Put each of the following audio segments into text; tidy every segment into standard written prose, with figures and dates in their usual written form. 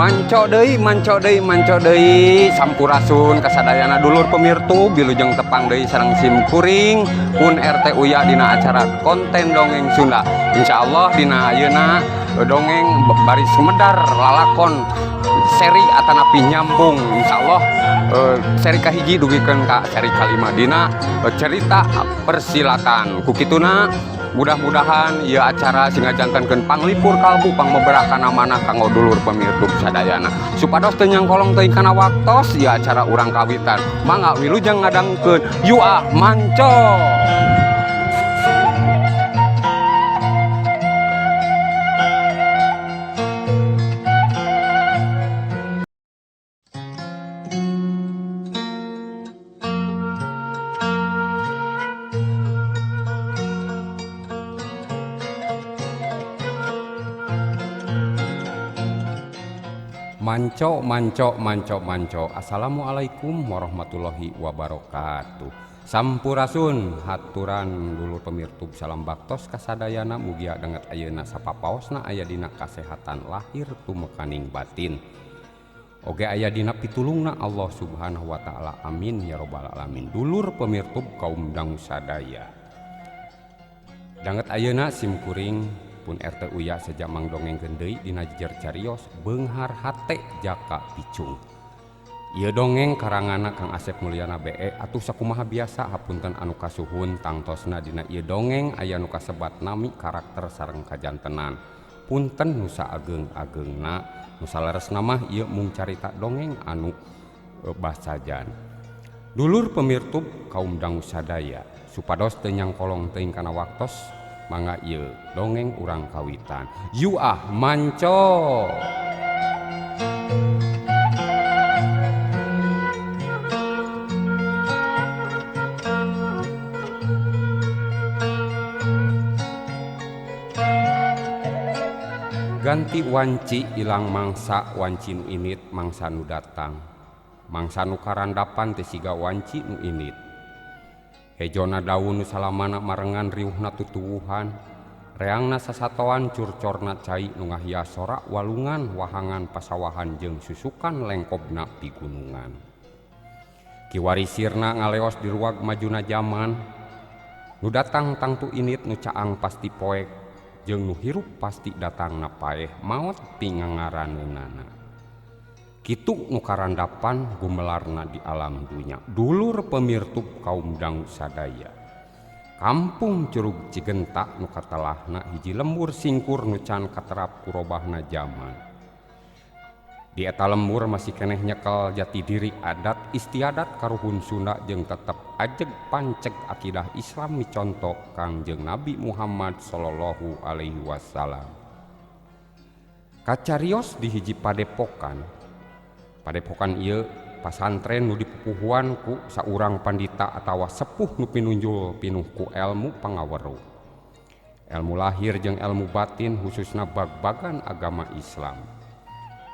Manco deui, manco deui, manco deui. Sampurasun kasadayana dulur pemirtu bilujeng tepang deui sareng sim kuring pun RT Uya dina acara konten dongeng Sunda. Insyaallah dina ayeuna dongeng bari sumedar lalakon seri atanapi nyambung insyaallah seri kahiji dugikeun ka seri kalima dina cerita persilatan. Ku kituna mudah-mudahan ieu acara sing ngajantenkeun panglipur kalbu pangmeberah kana manah kanggo dulur pemirsa sadayana. Supados teu nyangkolong teuing kana waktos ieu acara urang kawitan. Mangga wilujeng ngadangukeun Yuah Manco. Manco, manco, manco, manco. Assalamualaikum warahmatullahi wabarakatuh. Sampurasun haturan dulur pemirtub salam baktos kasadayana mugia danget ayeuna sapapaosna aya dina kasehatan lahir tumekaning batin. Oge aya dina pitulungna Allah Subhanahu wa taala. Amin ya robbal alamin. Dulur pemirtub kaum dangu sadaya. Danget ayeuna sim kuring pun RT Uya sejak mang dongengkeun deui dina jejer carios beunghar hate Jaka Picung. Ieu dongeng karanganna Kang Asep Mulyana BE atuh sakumaha biasa hapunten anu kasuhun tangtosna dina ieu dongeng aya nu kasebat nami karakter sareng kajantenan. Punten nu saageng-agengna nu saleresna mah ieu mung carita dongeng anu basajan. Dulur pemirtub kaum dangu sadaya supados teu nyangkolong teuing kana waktos mangga ieu dongeng urang kawitan. Yuah Manco. Ganti wanci ilang mangsa wanci nu init mangsa nu datang. Mangsa nu karandapan teh siga wanci nu init. Hejona daun nu salamana marengan riuhna tutuwuhan, reangna sasatoan curcorna cai nu ngahias sorak walungan wahangan pasawahan jeung susukan lengkobna pigunungan. Kiwari sirna ngaleos di ruag majuna jaman, nu datang tangtu init nu caang pasti poek, jeung nu hirup pasti datangna paeh maot pingangaraneunana. Kitu nu karandapan gumelarna di alam dunya. Dulur pemirtub kaum dangu sadaya. Kampung Curug Cigenta nu katelahna hiji lembur singkur nu can katerap kurobahna jaman. Di eta lembur masih keneh nyekel jati diri adat istiadat karuhun Sunda jeung tetep ajeg panceg akidah Islam miconto Kangjeng Nabi Muhammad sallallahu alaihi wasallam. Kacarios di hiji padepokan. Padepokan ieu pasantren nu dipupuhuan ku saurang pandita atawa sepuh nu pinunjul pinuh ku elmu pangaweruh. Elmu lahir jeung elmu batin khususna bag-bagan agama Islam.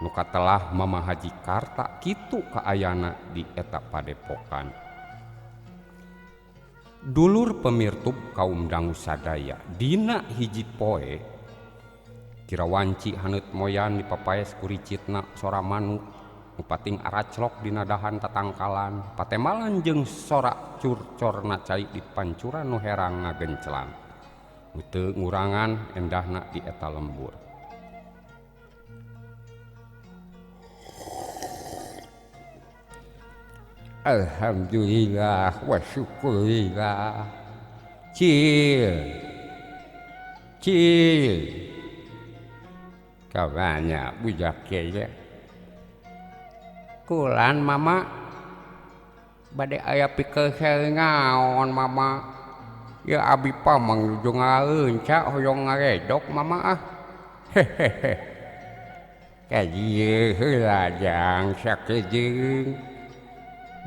Nu katelah Mama Haji Karta kitu kaayana di eta padepokan. Dulur pemirtub kaum dangu sadaya dina hiji poe kira wanci haneut moyan dipapaes ku ricitna sora manuk nu pating araclok dina dahan tatangkalan patemalan jeung sora curcorna cai di pancuran nu herang ngagencelang nu teu ngurangan endahna di eta lembur. Alhamdulillah wa syukurillah. Cil cil kawannya budak kaya kulan mama bade aya pikeun ngaon mama ya abi pamang nuju ngaleunca hoyong ngaredok mama ah hehehe ka dieu heula jang sakejeung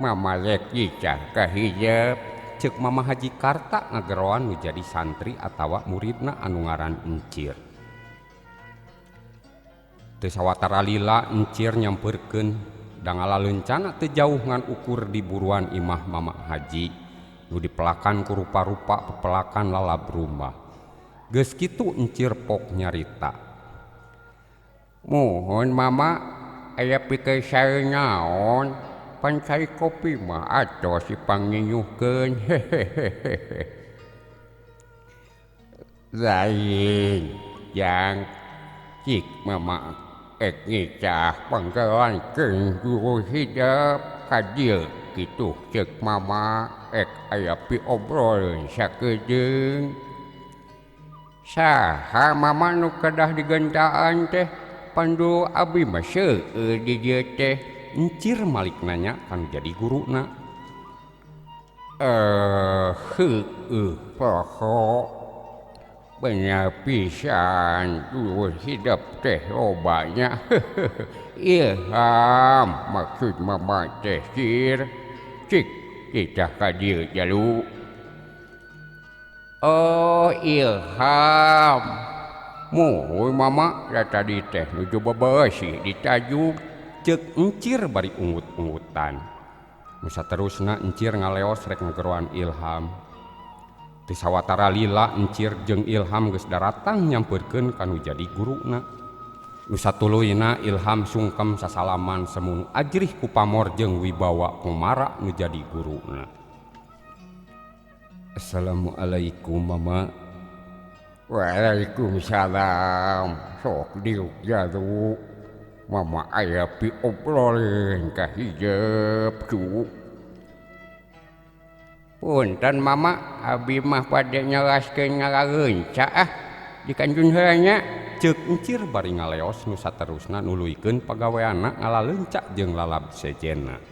mama rek cicah kahijep ceuk Mama Haji Karta ngageroan nu jadi santri atawa muridna anu ngaran Encir. Teu sawatara lila Encir nyampeurkeun dangala lencana teu jauh ngan ukur di buruan imah Mama Haji nu dipelakan ku rupa-rupa pepelakan lalab rumah. Geus kitu Encir pok nyarita. Muhun Mama aya pikeun sae naon? Pan cai kopi mah atos dipanginyuhkeun. Hehehe. Lain jang cik mama ek ngicah panggelankeun guru hidep ka dieu kitu ceuk mama ek aya piobroleun sakedeung. Saha mama nu kedah digentaan teh pandu abi mah seueur di dieu teh. Encir Malik nanya kanu jadi guruna. Heueuh poho bener pisan dulur hidep teh lobanya. Ilham maksud mama teh sir cik kita ka dieu jalu. Oh Ilham muhun mama da tadi teh nuju bebeusi ditajuk. Ceuk encir bari ungut-ungutan. Nu saterusna encir ngaleos rek ngageroan Ilham. Teu sawatara lila encir jeung Ilham geus daratang nyamperkeun ka nu jadi guruna. Nu satuluyna Ilham sungkem sasalaman semunu ajrih ku pamor jeung wibawa kumara nu jadi guruna. Assalamualaikum mama. Waalaikumsalam. Sok diuk jalu. Mama aya piobrolin ka hijep cu. Punten mama, abi mah bade nyelaskeun ngalareunca ah di kanjun heula nya. Ceuk encir bari ngaleos nu saterusna nuluykeun pagaweanna ngalaleunca jeung lalab sejenna.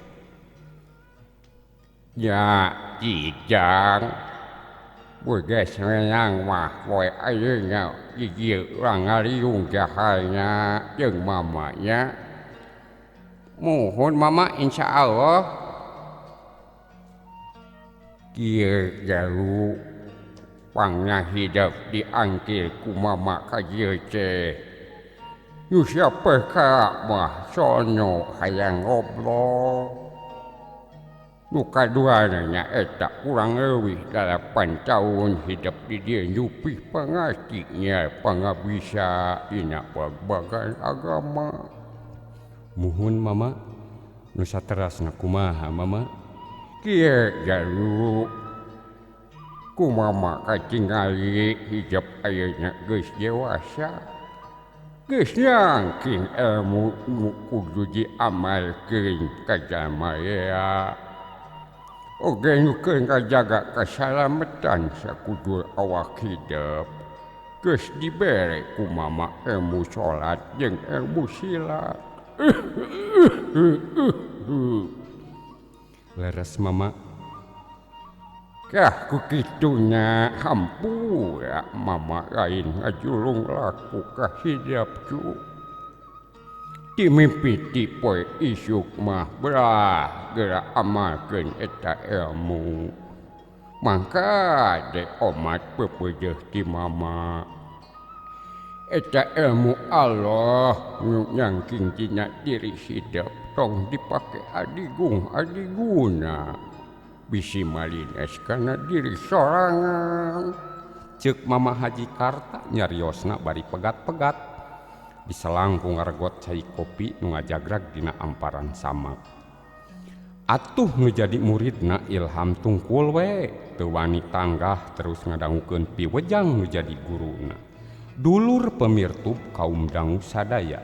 Ya cijang geus meunang mah poe ayeuna di dieu urang ngaliung jahalna jeung mamanya. Muhun mama insyaallah. Kieu jalu pangna hidep diangkil ku mama ka dieu teh. Nu siapa ka mah sono hayang ngobrol. Nu kaduana nyaeta kurang leuwih 8 tahun hidep di dieu nyupih pangastinya pangabisa dina bagbagan agama. Muhun mama, nu saterasna kumaha mama? Kieu jalu ku mama katingali hidep ayeuna geus dewasa. Geus nyangking ilmu nu kudu diamalkeun ka jalma rea. Oge nu keur ngajaga kasalametan sakujur awak hidep. Geus dibere ku mama ilmu salat jeung ilmu silat. Leres mama. Kah ku kitunya hampura mama lain ngajulung laku ka hidep cu. Dimimpi poe isuk mah belah geura amalkeun eta ilmu. Mangka de omat peupeujeuh ti mama. Eta ilmu Allah nu nyangking dina diri hidep tong dipake adigung adiguna. Bisi malines kana diri sorangan. Ceuk Mama Haji Karta nyariosna bari pegat-pegat. Diselangkung ngaregot cai kopi nu ngajagrag dina amparan samak. Atuh nu jadi muridna Ilham tungkul we teu wani tanggah terus ngadangukeun piwejang nu jadi guruna. Dulur pemirtub kaum dangu sadaya.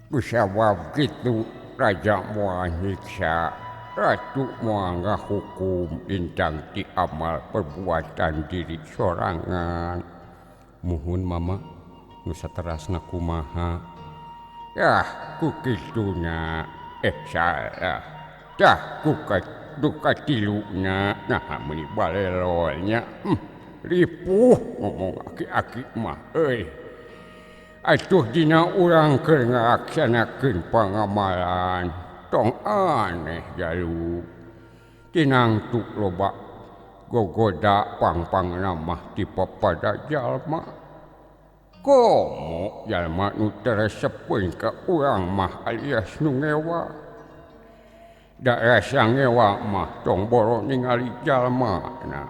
Kusabab kitu raja moal nyiksa, ratu moal ngahukum lintang ti amal perbuatan diri sorangan. Muhun mama, nu saterasna kumaha? Yah ku kituna salah. Tah ku duka tiluna nah meuni balelolnya. Ripuh ngomong aki-aki mah euy. Atuh dina urang keur ngalaksanakeun pangamalan tong aneh jalu. Tinangtu loba gogoda pangpangna mah ti papada jalma. Komo jalma nu teu resepeun ka urang mah alias nu ngewa. Da rasa ngewa mah tong boro ningali jalma na.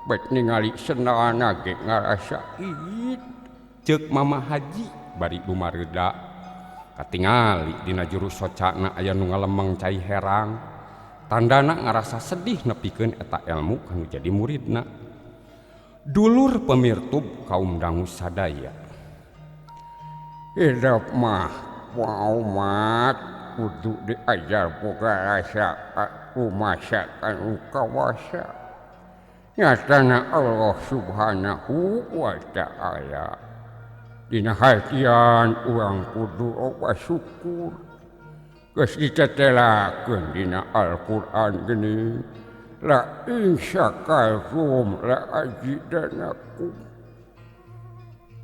Bet ningali sendalna ge ngarasa iit. Ceuk Mama Haji bari lumareda. Katingali dina juru socana aya nu ngalemeng cai herang. Tandana ngarasa sedih nepikeun eta ilmu kanu jadi muridna. Dulur pemirtub kaum dangu sadaya. Hidup mah umat kudu diajar boga rasa kumasa kanu kawasa. Nyatana Allah Subhanahu wa Ta'ala. Dina hatian urang kudu loba syukur. Geus ditetelakeun dina Al-Qur'an geuning. La in syakartum la azidanakum.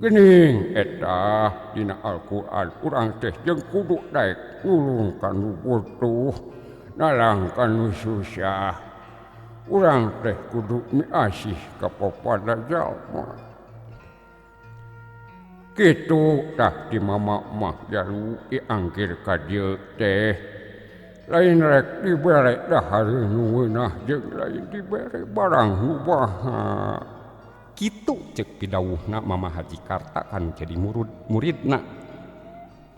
Geuning eta dina Al-Qur'an urang teh jeung kudu daek nulung kanu butuh, nalang kanu susah. Urang teh kudu miasih ka papada jalma. Kitu tah di mama mah jalu diangkir ka dieu teh. Lain rek dibere dahar nu ngeunah jeung lain dibere barang nu baha. Kitu cek pidawuhna Mama Haji Karta kan jadi muridna.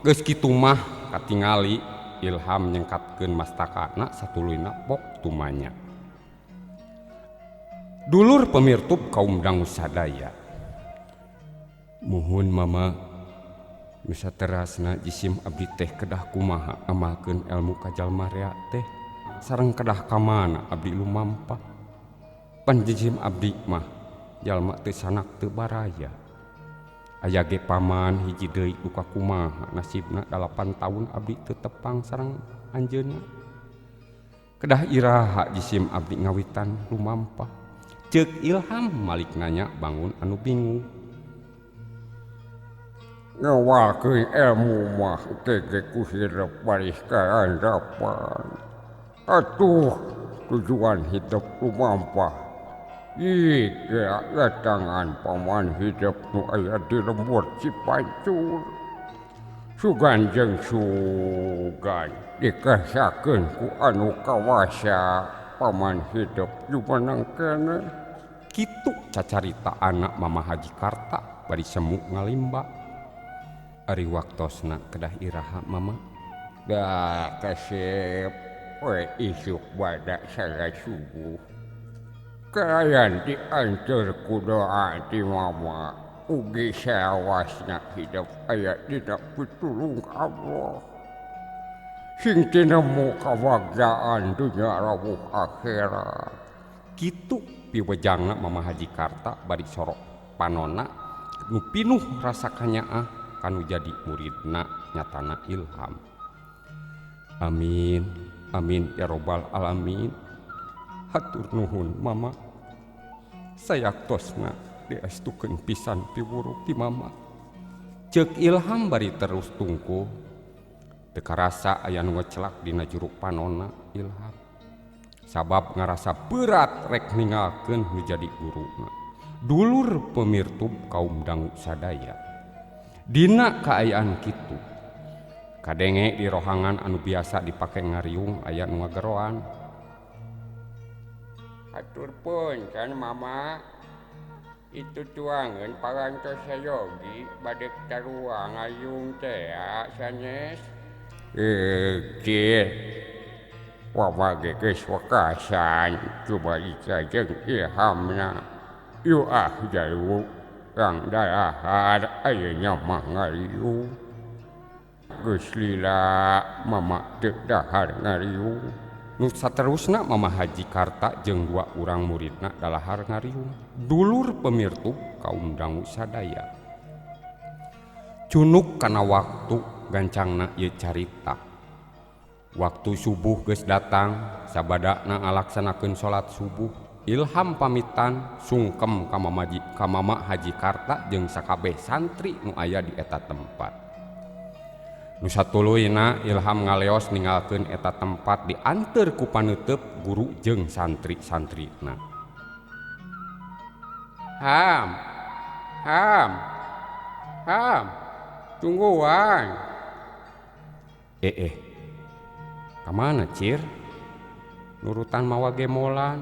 Geus kitu mah katingali Ilham nyengkatkeun mastakana satuluyna pok tumanya. Dulur pemirtub kaum dangu sadaya. Muhun mama nusa terasna jisim abdi teh kedah kumaha amalkeun ilmu ka jalma rea teh sareng kedah ka mana abdi lumampah. Pan jisim abdi mah jalma teu sanak teu baraya. Aya ge paman hiji deui duka kumaha nasibna 8 tahun abdi teu tepang sareng anjeunna. Kedah iraha jisim abdi ngawitan lumampah. Ceuk Ilham malik nanya bangun anu bingung. Ngawalkeun ilmu mah teh ku hirup baris karandapan. Atuh tujuan hidup lumampah. Ih, datangan paman hidup nu aya di lembur Cipancur. Sugan jeung sugan dikesakeun ku anu kawasa paman hidup jumeneng keneh. Kitu cacarita anak Mama Haji Karta bari semu ngalimba. Ari waktosna kedah iraha mama. Dah kasep we isuk badak salat subuh. Kalayan diantar ku doa ti mama. Ugi sawasna hidup aya dina pitulung Allah. Sing tinemu kabagjaan dunya rawuh akhirat. Kitu piwejangna Mama Haji Karta bari sorok panona nu pinuh rasa kanyaah kanu jadi muridna nyatana Ilham. Amin amin ya robbal alamin. Hatur nuhun mama. Sayaktosna diestukeun pisan piwuruk ti mama. Ceuk Ilham bari terus tungku. Teu karasa aya nu ngecelak dina juru panona Ilham. Sabab ngarasa berat rek ninggalkeun nu jadi guruna. Dulur pemirtub kaum dangu sadaya. Dina kaayaan kitu kadenge di rohangan anu biasa dipake ngariung aya nu ngageroan. Hatur pun kan mama. Itu tuangeun parantos sayogi bade taruang ngayung teh sanes. Cih. Wama ge geus wekasan coba ica jeung Ilhamna. Yu ah jalu rang dalahar ayeuna mah ngariung. Geus lila mama teu dahar ngariung. Nu saterusna Mama Haji Karta jeung dua urang muridna dalahar ngariung. Dulur pemirtub kaum dangu sadaya. Cunuk kana waktu gancangna ieu carita. Waktu subuh geus datang, sabadana ngalaksanakeun salat subuh. Ilham pamitan sungkem ka Mama Haji Karta jeung sakabeh santri nu aya di eta tempat. Nu satuluyna Ilham ngaleos ninggalkeun eta tempat dianteur ku paneuteub guru jeung santri-santrina. Ham, ham, ham, tungguan. Kamana cir? Nurutan mawa gemolan.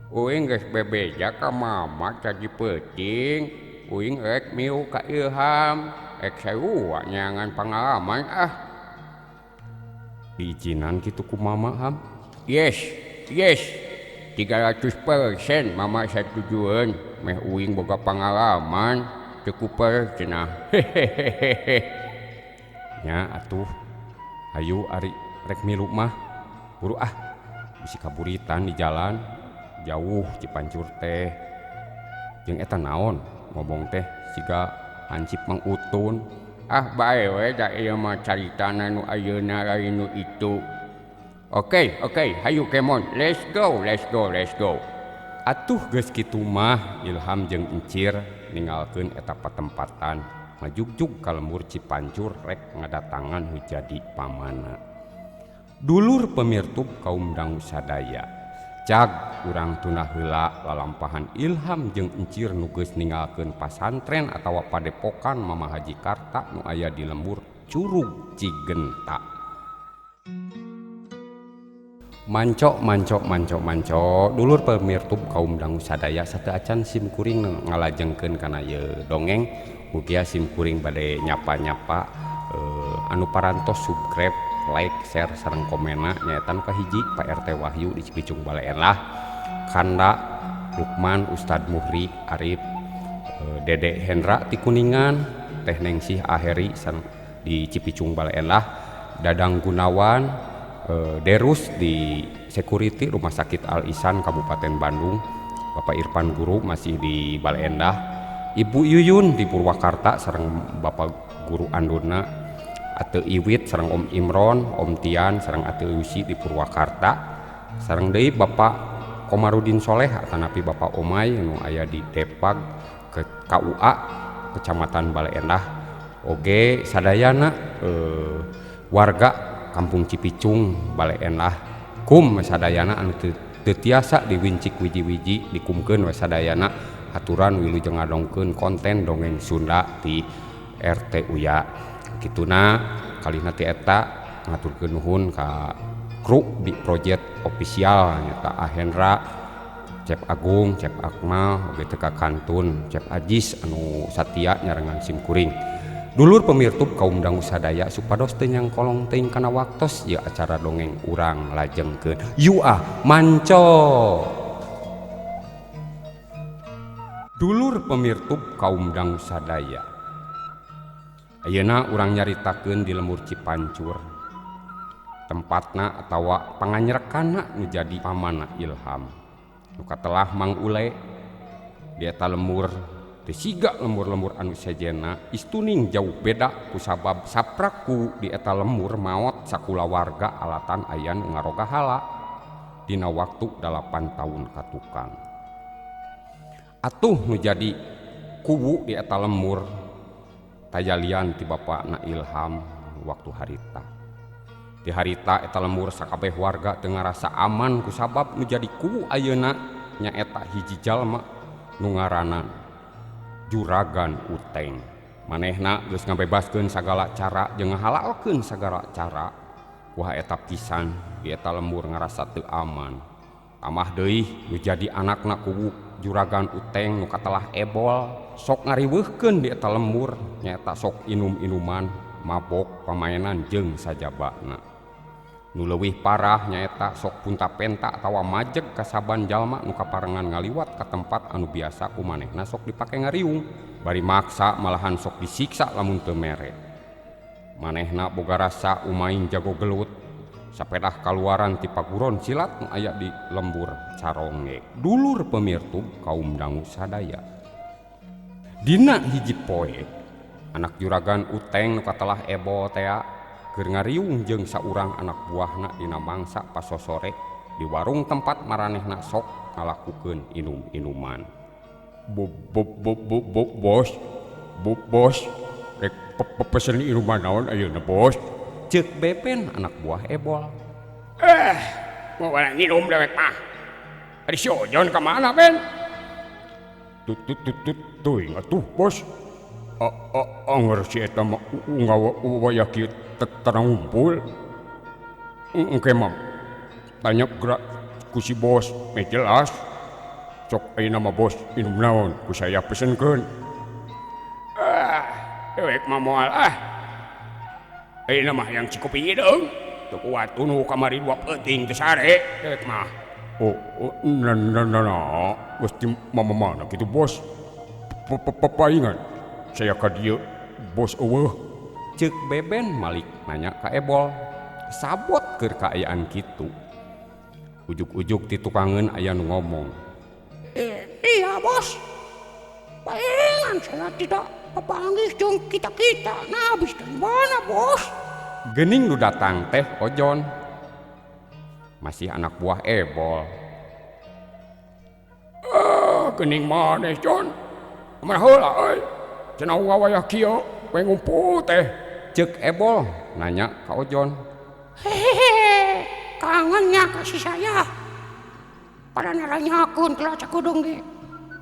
Uing geus bebeja ka mama tadi peuting, uing rek miu ka Ilham, Ek sarua nyangan pangalaman ah. Diizinan kitu ku mama Ham. Yes, yes. 300% mama satujueun meh uing boga pangalaman teu kuper cenah. Hehehehe. Nya atuh. Hayu ari rek milu mah. Buru ah. Bisi kaburitan di jalan jauh Cipancur teh. Jeung eta naon ngomong teh siga hansip Mang Utun. Ah bae we da ieu mah caritana nu ayeuna lain nu itu. Oke, oke, hayu kemon. Let's go, let's go, let's go. Atuh geus kitu mah Ilham jeung Encir ninggalkeun eta patempatan ngajugjug ka lembur Cipancur rek ngadatangan nu jadi pamana. Dulur pemirtub kaum dangu sadaya. Cag urang tunah heula lalampahan Ilham jeung Encir nu geus ninggalkeun pasantren atawa padepokan Mama Haji Karta nu aya di lembur Curug Cigenta. Mancok mancok mancok mancok dulur pemirtub kaum dangu sadaya sateu acan sim kuring ngalajengkeun kana ieu dongeng mugia sim kuring bade nyapa-nyapa anu parantos subscribe, like, share sareng komena nyaeta nu kahiji Pak RT Wahyu di Cipicung Baleendah, Kanda Lukman, Ustad Muhri, Arif, Dede Hendra ti Kuningan, Teh Nengsih Aheri sareng di Cipicung Baleendah, Dadang Gunawan, Derus di security Rumah Sakit Al Ihsan Kabupaten Bandung, Bapak Irfan Guru masih di Baleendah, Ibu Yuyun di Purwakarta sareng Bapak Guru Anduna, Ate Iwit sareng Om Imron, Om Tian sareng Ate Yusi di Purwakarta, sareng deui Bapak Komarudin Soleh atanapi Bapak Omay nu aya di Depag ke KUA Kecamatan Baleendah, oge sadayana warga Kampung Cipicung Baleendah kum sadayana anu teu tiasa diwincik wiji-wiji dikumkeun we sadayana aturan wilujeng ngadongkeun konten dongeng Sunda ti RT Uya. Kituna kalihna ti eta ngaturkeun nuhun ka kru di project official nyaeta Ahendra, Cep Agung, Cep Akmal, oge teh ka Kantun, Cep Ajis anu satia nyarengan sim kuring. Dulur pemirtub kaum dangu sadaya supados teu nyangkolong teuing kana waktos ieu acara dongeng urang lajengkeun. Yu ah manco. Dulur pemirtub kaum dangu sadaya. Ayeuna urang nyaritakeun di lembur Cipancur. Tempatna atawa panganyrekanna nu jadi pamana Ilham. Nu katelah Mang Ule di eta lembur teu siga lembur-lembur anu sejenna istuning jauh beda kusabab sapraku di eta lembur maot sakulawarga alatan aya nu ngaroga hala dina waktu 8 tahun ka tukang. Atuh nu jadi kuwu di eta lembur tajalian ti bapakna Ilham waktu harita. Di harita eta lembur sakabeh warga teu ngarasa aman kusabab nu jadi kuwu ayeuna nyaeta hiji jalma nu ngaranna Juragan Uteng. Manehna geus ngabebaskeun sagala cara jeung ngahalalkeun sagala cara. Wah eta pisan di eta lembur ngarasa teu aman. Tamah deui nu jadi anakna kuwu Juragan Uteng nu katelah ebol sok ngariweuhkeun di eta lembur nyaeta sok inum-inuman, mabok, pamainan jeung sajabana. Nu leuwih parah nyaeta sok punta-penta atawa majeg ka saban jalma nu kaparengan ngaliwat ka tempat anu biasa ku manehna sok dipake ngariung, bari maksa malahan sok disiksa lamun teu mere. Manehna boga rasa umaing jago gelut, sapedah kaluaran ti paguron silat nu aya di lembur Caronge. Dulur pemirtub kaum dangu sadaya. Dina hiji poe, anak Juragan Uteng nu katelah ebol tea keur ngariung jeung saurang anak buahna dina mangsa pasosore di warung tempat maranehna sok ngalakukeun inum-inuman. Bo bo bo bo bo bos, bo bos, rek pesen inuman naon ayeuna bos? Ceuk Bepen anak buah ebol. Mau nginum dewek mah. Ari si Ojon ka mana Ben? Tut tut tut tut teuing atuh bos. Anger si eta mah ngawa waya kieu terang ngumpul. Engke mah tanya gerak ku si bos, meh jelas. Sok ayeuna mah bos inum naon ku saya pesenkeun. Dewek mah moal ah. Ayeuna mah yang cikopi hideung. Teu kuat tunu kamari dua peuting teu sare dewek mah. Oh, nah nah nah, geus di mana kitu bos. Papaingan saya ka dieu bos eueuh. Ceuk Beben Malik nanya ka Ebol. Sabot keur kaayaan kitu. Ujug-ujug ti tukangeun aya nu ngomong. Iya bos. Paingan saya tidak papanggih jeung kita-kita. Nah habis dari mana bos? Geuning nu datang teh Ojon. Masih anak buah Ebol. Geuning maneh Jon. Kumaha heula euy? Cenah wayah kieu we ngumpul teh. Ceuk Ebol nanya ka Ojon. Hehehe, kangennya kasih saya. Pada naranyakeun ka cakudung ge.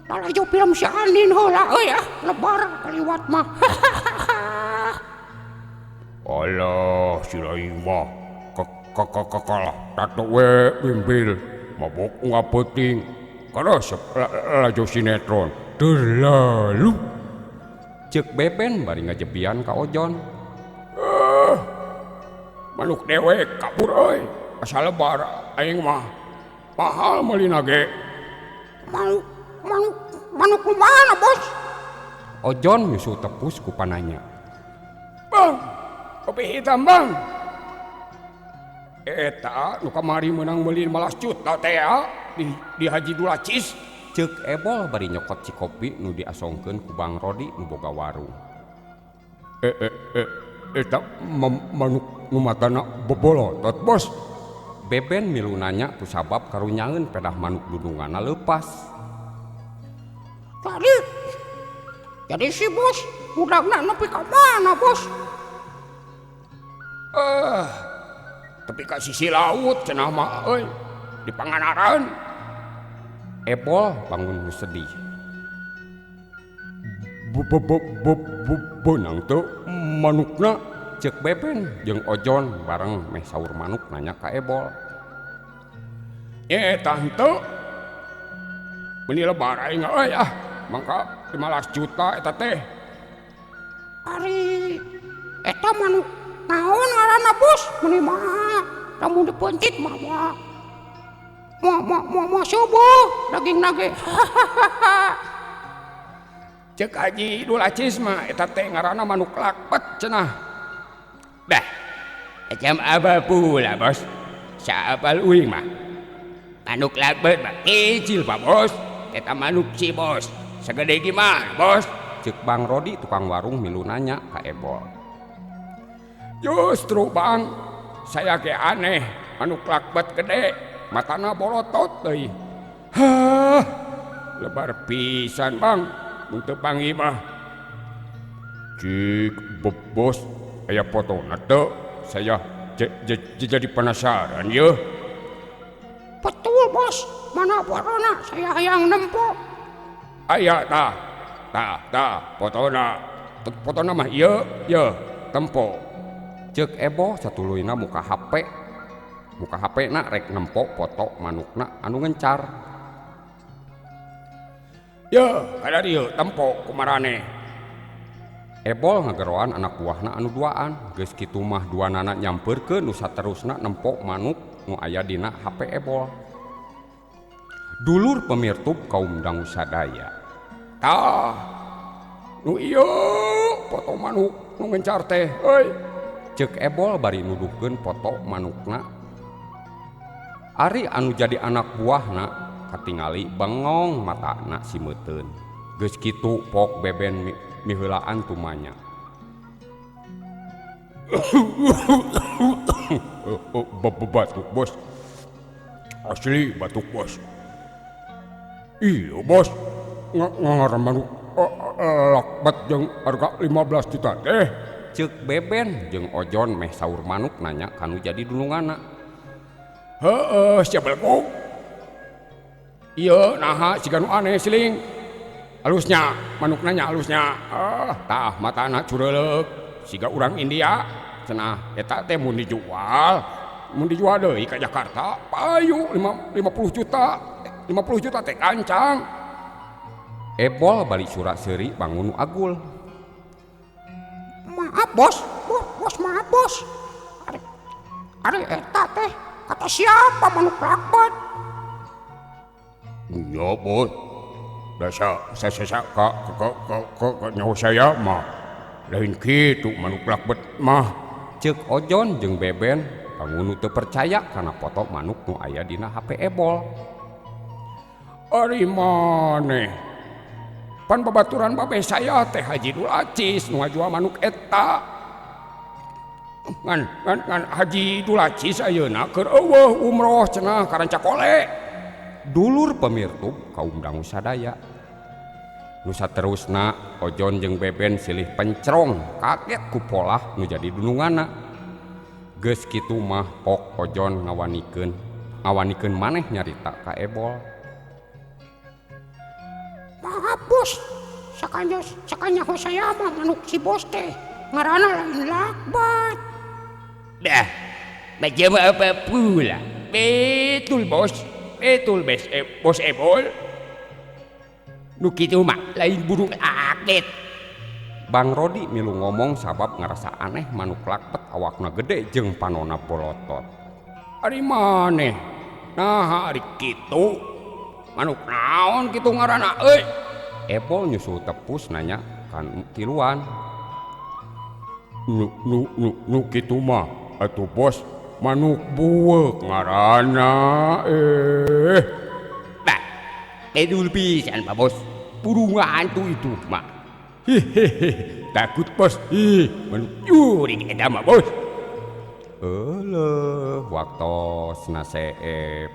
Lalajo film si Anin heula euy ah, lebar kaliwat mah. Alah si lain mah kakalah tato we bimbel mabok ngapeuting karesep lalajo sinetron terlalu. Ceuk Beben bari ngajebian ka Ojon. Manuk dewek kabur euy asa lebar aing mah mahal meulina ge. Manuk manuk manuk mana bos? Ojon nyusul tepus ku pananya. Bang, kopi hitam bang. Eta nu kamari meunang meuli 15 juta teh di Haji Dulacis. Ceuk Ebol bari nyokot ci kopi nu diasongkeun ku Bang Rodi nu boga warung. Eta manuk nu matana bobolotot bos. Beben milu nanya ku sabab karunyangeun pedah manuk dudunganna leupas. Jadi si bos budakna nepi ka mana bos? Tepi ka sisi laut cenah mah euy di Pangandaran. Ebol bangun nu sedih. Beunang teu manukna? Ceuk Beben jeung Ojon bareng meh saur manuk nanya ka Ebol. Eta henteu. Meuni lebar aing euy ah, mangka 15 juta eta teh. Ari eta manuk naon ngaranna bos? Meuni mah lamun dipeuncit mah moal subuh daging nage. Ceuk Haji Dulacis mah eta teh ngaranna manuk lakbet cenah. Bah, macam apa pula bos? Saapal uing mah. Manuk lakbet mah kecil pak bos. Eta manuk si bos. Segede gimana bos? Ceuk Bang Rodi tukang warung milu nanya ka Ebol. Justru bang, saya ge aneh. Manuk lakbet gede, matana bolotot deui. Hah, lebar pisan bang. Mun teu panggih mah. Cik bos, aya fotona teu? Saya jadi penasaran yeuh. Betul bos, mana fotona? Saya hayang nempo. Aya tah, tah, tah, fotona. Fotona mah ieu, yeuh, tempo. Ceuk Ebo satuluyna muka HP. Muka HP na rek nempo foto manukna anu ngencar. Yeuh, kada dieu tempo kumarane. Ebol ngageroan anak buahna anu duaan. Geus kitu mah duanana nyampeurkeun nu saterusna nempo manuk nu aya dina HP Ebol. Dulur pemirtub kaum dangu sadaya. Tah, nu ieu foto manuk nu ngencar teh euy. Ceuk Ebol bari nuduhkeun foto manukna. Ari anu jadi anak buahna katingali bengong matana si meuteun. Geus kitu pok Beben miheulaan tumanya. Batuk bos. Asli batuk bos. Iya bos. Ngaran manuk lakbat jeung harga 15 juta teh. Ceuk Beben jeung Ojon meh saur manuk nanya kanu jadi dulunganna. Heeh, sia belgok. Ieu naha siga nu aneh siling. Halusnya, manuk nanya halusnya. Tah matana cureuleuk siga urang India. Cenah eta teh mun dijual, mun dijual deui ka Jakarta payu 50 juta. 50 juta teh kancang. Ebol balik surak seuri bangun agul. Maaf bos, bos maaf bos. Ari eta teh kata siapa manuk lakbet? Iya bos. Dasa saya ka nyawa saya mah lain kitu manuk lakbet mah. Ceuk Ojon jeung Beben pangunu teu percaya kana foto manuk nu aya dina HP Ebol. Ari maneh pan babaturan babe saya teh Haji Dulacis nu ngajual manuk eta. Ngan ngan Haji Dulacis ayeuna keur eueuh umroh cenah ka Rancakole. Dulur pemirtub kaum dangu sadaya. Nu saterusna Ojon jeung Beben silih pencrong kaget ku polah nu jadi dununganna. Geus kitu mah pok Ojon ngawanikeun maneh nyarita ka Ebol. Maaf bos, sakanya saya mah manuk si bos teh ngaranna lain lakbat. Dah, macam apa pula? Betul bos, betul bos Ebol. Nu kitu mah lain burung lakbet. Bang Rodi milu ngomong sabab ngarasa aneh manuk lakbet awakna gede jeung panona bolotot. Ari maneh? Nah ari kitu. Manuk naon kitu ngaranna euy? Ebol nyusul tepus nanya kan tiluan. Nu kitu mah atuh bos manuk bueuk ngaranna eh. Bah, bedul pisan Pak Bos. Burung hantu itu mah. Hehehe, takut bos. Ih, manuk jurig eta mah bos. Euleuh, waktosna seep.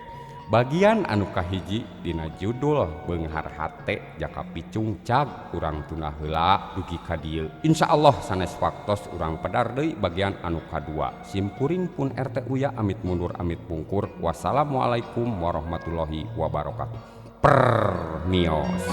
Bagian anu kahiji dina judul Beunghar Hate Jaka Picung Cag urang tunda heula dugi ka dieu. Insyaallah sanes waktos urang pedar deui bagian anu kadua. Simkuring pun RT Uya amit mundur amit pungkur. Wassalamualaikum warahmatullahi wabarakatuh. Permios.